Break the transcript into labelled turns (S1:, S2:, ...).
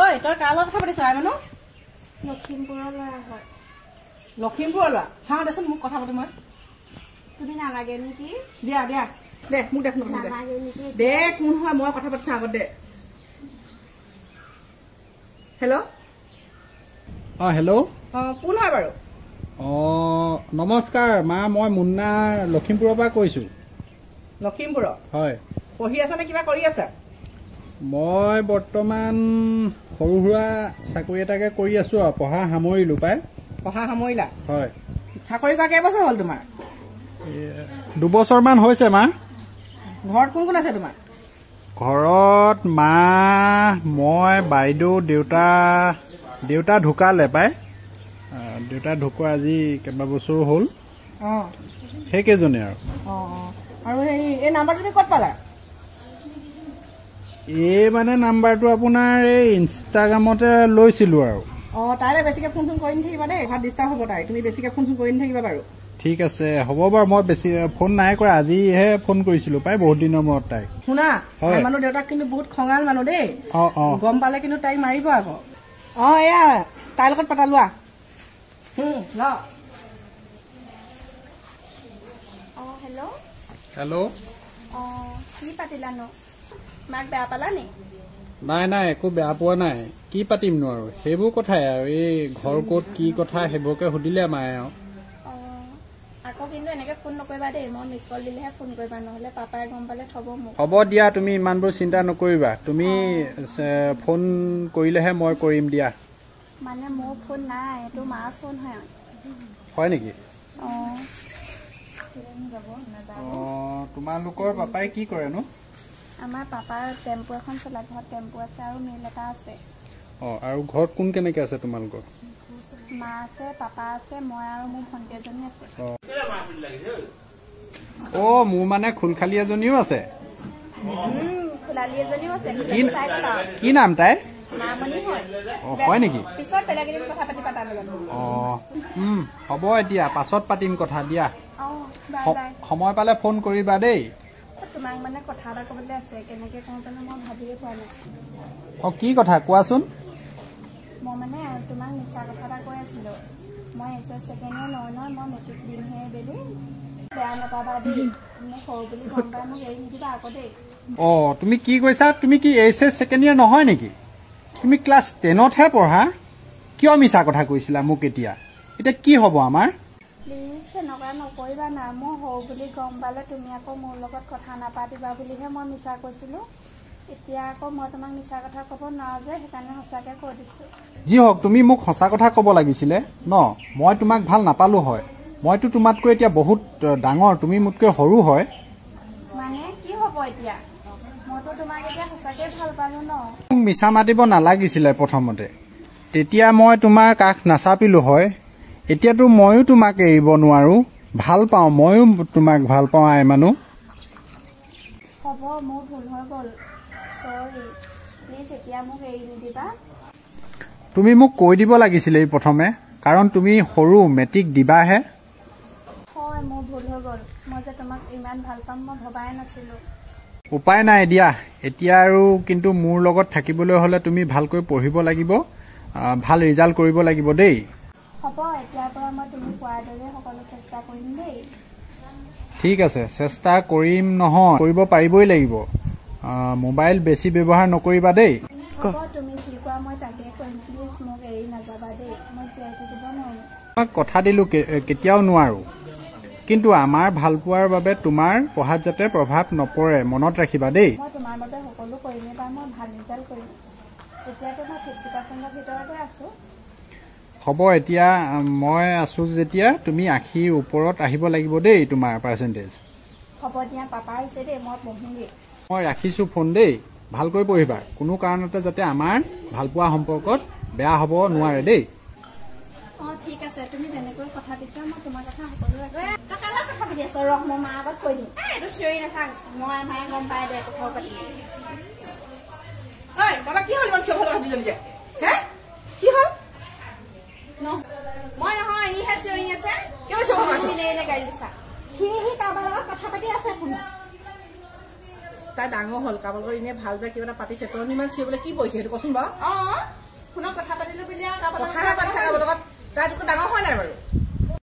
S1: ঐ, তই কাৰ লগত কথা পাতিছ আই মানুহ?
S2: লখিমপুৰৰ ল'ৰা হয়।
S1: লখিমপুৰৰ ল'ৰা? চাওঁ দেচোন, মোক কথা পাতো মই।
S2: তুমি নালাগে নেকি?
S1: দিয়া দিয়া, দে মোক দে,
S2: নালাগে নেকি?
S1: দে, কোন হয় মই কথা পাতি চাওঁ আগত দে। হেল্ল'।
S3: অঁ, হেল্ল'।
S1: অঁ, কোন হয় বাৰু?
S3: অঁ, নমস্কাৰ মা, মই মুন্না, লখিমপুৰৰ পৰা কৈছোঁ।
S1: লখিমপুৰৰ?
S3: হয়।
S1: পঢ়ি আছা নে কিবা কৰি আছা?
S3: মই বৰ্তমান সৰু সুৰা চাকৰি এটাকে কৰি আছোঁ আৰু পঢ়া সামৰিলোঁ পাই।
S1: পঢ়া সামৰিলা?
S3: হয়।
S1: চাকৰি কৰা কেইবছৰ হ'ল তোমাৰ?
S3: 2 বছৰমান হৈছে মা।
S1: ঘৰত কোন কোন আছে তোমাৰ?
S3: ঘৰত মা, মই, বাইদেউ, দেউতা। দেউতা ঢুকালে পাই, দেউতা ঢুকোৱা আজি কেইবাবছৰো হ'ল। সেইকেইজনে আৰু।
S1: অঁ, আৰু সেই এই নাম্বাৰটো তুমি ক'ত পালা?
S3: এই মানে নাম্বাৰটো আপোনাৰ এই ইনষ্টাগ্ৰামতে লৈছিলোঁ আৰু।
S1: অঁ, তাইলৈ বেছিকে ফোন চোন কৰি নাথাকিবা দেই, ঘৰত ডিষ্টাৰ্ব হ'ব তাই। তুমি বেছিকে ফোন চোন কৰি নাথাকিবা বাৰু।
S3: ঠিক আছে, হ'ব বাৰু। মই বেছি ফোন নাই কৰা, আজিহে ফোন কৰিছিলো পাই বহুত দিনৰ মূৰত তাইক।
S1: শুনা,
S3: হয়।
S1: মানুহ দেউতাক কিন্তু বহুত খঙাল মানুহ দেই।
S3: অঁ অঁ
S1: গম পালে কিন্তু তাইক মাৰিব আকৌ। অঁ, এয়া তাইৰ লগত পাতা লোৱা। ল।
S2: অঁ, হেল্ল'।
S3: হেল্ল'।
S2: অঁ, কি পাতিলানো? মাক বেয়া পালা নি?
S3: নাই নাই, একো বেয়া পোৱা নাই। কি পাতিমনো আৰু, সেইবোৰ কথাই আৰু, এই ঘৰ ক'ত, কি কথা, সেইবোৰকে সুধিলে মায়ে আৰু।
S2: অঁ, আকৌ কিন্তু এনেকে ফোন নকৰিবা দেই। মই মিছ কল দিলেহে ফোন কৰিবা, নহ'লে পাপাই গম পালে থ'ব মোক।
S3: হ'ব দিয়া, তুমি ইমানবোৰ চিন্তা নকৰিবা। তুমি ফোন কৰিলেহে মই কৰিম দিয়া।
S2: মানে মোৰ ফোন নাই, এইটো মাৰ ফোন হয়।
S3: হয় নেকি?
S2: অঁ।
S3: অঁ, তোমালোকৰ পাপাই কি কৰেনো?
S2: আমাৰ পাপাৰ টেম্পু এখন চলায়। ঘৰত টেম্পু আছে আৰু মিল এটা আছে।
S3: অঁ, আৰু ঘৰত কোন কেনেকে আছে তোমালোকৰ?
S2: মা আছে, পাপা আছে, মই আৰু মোৰ ভণ্টি এজনী আছে।
S3: অঁ, মোৰ মানে খুলখালী এজনীও আছে।
S2: খুলালী এজনীও আছে।
S3: কি
S2: চাই গ'ল আৰু।
S3: কি নাম তাই?
S2: মামণি হয়।
S3: অঁ, হয় নেকি?
S2: পিছত বেলেগ এদিন কথা পাতিবা তাৰ লগত।
S3: অঁ, হ'ব, এতিয়া পাছত পাতিম কথা দিয়া।
S2: অঁ, বাই বাই।
S3: সময় পালে ফোন কৰিবা দেই।
S2: তোমাক মানে কথা এটা ক'বলৈ আছে, কেনেকে কওঁ জানো মই ভাবিয়ে পোৱা নাই।
S3: অঁ, কি কথা কোৱাচোন?
S2: মই মানে তোমাক মিছা কথা এটা কৈ আছিলো। মই এইচ এছ ছেকেণ্ড ইয়েৰ নহয় নহয়, মই মেট্ৰিক দিমহে এইবেলি। বেয়া নাপাবা দেই, মোক সৰু বুলি গম পাই মোক এৰি নিদিবা আকৌ দেই।
S3: অঁ, তুমি কি কৈছা? তুমি কি এইচ এছ ছেকেণ্ড ইয়েৰ নহয় নেকি? তুমি ক্লাছ 10তহে পঢ়া। কিয় মিছা কথা কৈছিলা মোক? এতিয়া এতিয়া কি হ'ব আমাৰ?
S2: প্লিজ তেনেকুৱা নকৰিবা না। মই সৰু বুলি গম পালে তুমি আকৌ মোৰ লগত কথা নাপাতিবা বুলিহে মই মিছা কৈছিলো। এতিয়া আকৌ মই তোমাক মিছা কথা ক'ব নোৱাৰো যে, সেইকাৰণে সঁচাকে কৈ দিছো।
S3: যি হওক, তুমি মোক সঁচা কথা ক'ব লাগিছিলে ন। মই তোমাক ভাল নাপালো হয়। মইতো তোমাতকৈ এতিয়া বহুত ডাঙৰ, তুমি মোতকৈ সৰু হয়।
S2: মানে কি হ'ব এতিয়া? মইতো তোমাক এতিয়া সঁচাকে ভাল পালো ন।
S3: মোক মিছা মাতিব নালাগিছিলে প্ৰথমতে, তেতিয়া মই তোমাৰ কাষ নাচাপিলো হয়। এতিয়াতো ময়ো তোমাক এৰিব নোৱাৰো। ভাল পাওঁ, ময়ো তোমাক ভাল পাওঁ আই মানুহ।
S2: হ'ব, মোৰ ভুল হৈ গ'ল, চৰি। প্লিজ এতিয়া মোক এৰি নিদিবা।
S3: তুমি মোক কৈ দিব লাগিছিলে এই প্ৰথমে, কাৰণ তুমি সৰু, মেট্ৰিক দিবাহে।
S2: হয়, মোৰ ভুল হৈ গ'ল। মই যে তোমাক ইমান ভাল পাম মই ভবাই নাছিলো।
S3: উপায় নাই দিয়া এতিয়া আৰু। কিন্তু মোৰ লগত থাকিবলৈ হ'লে তুমি ভালকৈ পঢ়িব লাগিব, ভাল ৰিজাল্ট কৰিব লাগিব দেই।
S2: হ'ব, এতিয়াৰ পৰা মই তুমি কোৱাৰ দৰে সকলো চেষ্টা কৰিম দেই।
S3: ঠিক আছে, চেষ্টা কৰিম নহয়, কৰিব পাৰিবই লাগিব। মোবাইল বেছি ব্যৱহাৰ নকৰিবা দেই।
S2: হ'ব, তুমি যি কোৱা মই তাকে কৰিম। প্লিজ মোক এৰি নাযাবা দেই, মই জীয়াই থাকিব নোৱাৰো।
S3: তোমাক কথা দিলো, কেতিয়াও নোৱাৰো। কিন্তু আমাৰ ভালপোৱাৰ বাবে তোমাৰ পঢ়াত যাতে প্ৰভাৱ নপৰে, মনত ৰাখিবা দেই।
S2: মই তোমাৰ বাবে সকলো কৰিম। এইবাৰ মই ভাল ৰিজাল্ট কৰিম। এতিয়াতো মই 50 পাৰ্চেণ্টৰ ভিতৰতে আছো।
S3: হ'ব, এতিয়া মই আছো যেতিয়া তুমি 80ৰ ওপৰত আহিব লাগিব দেই তোমাৰ পাৰ্চেণ্টেজ।
S2: হ'ব দিয়া, পাপা আহিছে দেই, মই পঢ়োগৈ।
S3: মই ৰাখিছো ফোন দেই। ভালকৈ পঢ়িবা। কোনো কাৰণতে যাতে আমাৰ ভালপোৱা সম্পৰ্কত বেয়া হ'ব নোৱাৰে দেই।
S2: অঁ, ঠিক আছে। তুমি যেনেকৈ কথা দিছা মই তোমাৰ কথা সকলো ৰাখিম। তই কাৰ লগত কথা পাতি আছ? ৰহ, মই মাৰ আগত কৈ দিম। এই, এইটো চিঞৰি নাথাক, মই মায়ে গম পাই দে কথা পাতি।
S1: ঐ বাবা, কি হ'ল ইমান চিঞৰ বাখৰ দুজনী যে? হে, কি হ'ল?
S2: মই নহয়, ইহে চিঞৰি আছে।
S1: কিয় চিঞৰ বাখৰ?
S2: তুমি এনে গালি দিছা।
S4: সি সি কাৰোবাৰ লগত কথা পাতি আছে ফোনত।
S1: তাই ডাঙৰ হ'ল, কাৰোবাৰ লগত এনেই ভাল বেয়া কিবা এটা পাতিছে, তই ইমান চিঞৰিবলৈ কি পৰিছে সেইটো কচোন বাৰু?
S2: অ, ফোনত কথা পাতিলো বুলি আৰু কাৰোবাৰ লগত
S1: কথা